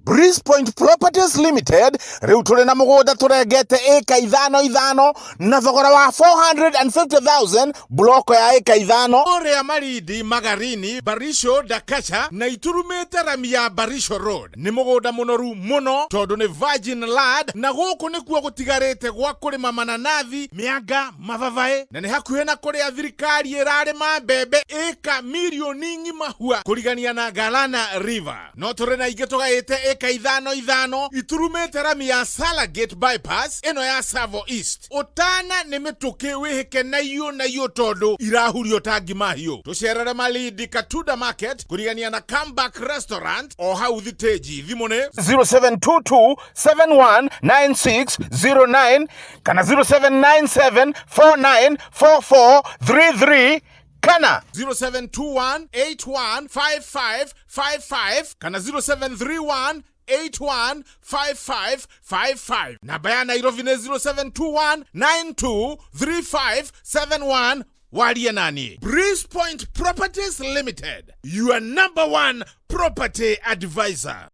Breeze Point Properties Limited rĩu tũrĩ na mũgũnda tũrengete ĩka ithano ithano na thogora wa 450,000 bloko ya ĩka ithano. Kũrĩa Malindi, Magarini, Barisho, Dakacha na iturumĩte rami ya Barisho Road. Nĩ mũgũnda mũnoru mũno tondũ nĩ virgin land na gũkũ nĩkuo gũtigarĩte gwa kũrĩma mananathi, mĩanga, mababaĩ na nĩ hakuhĩ na kũrĩa thirikari ĩrarĩma mbembe ĩka mirioni ng'ima hua kũrigania na Galana River. No tũrĩ na ingĩ tũgaĩte ĩka ithano ithano iturumĩte rami ya Salagate Bypass ĩno ya Tsavo East. Ũtana nĩ mĩtũkĩ wĩhĩke na iũ na iũ tondũ irahurio ta ngima hiũ. Tũcerere Malindi Katunda Market kũrigania na Comeback Restaurant o hau thitĩnji. Thimũ nĩ 0722 719609 kana 0797 494433 kana 0721 815555 kana 0731 815555. Namba ya Nairobi nĩ 0721 923571. Warie nani. Breeze Point Properties Limited, your number one property advisor.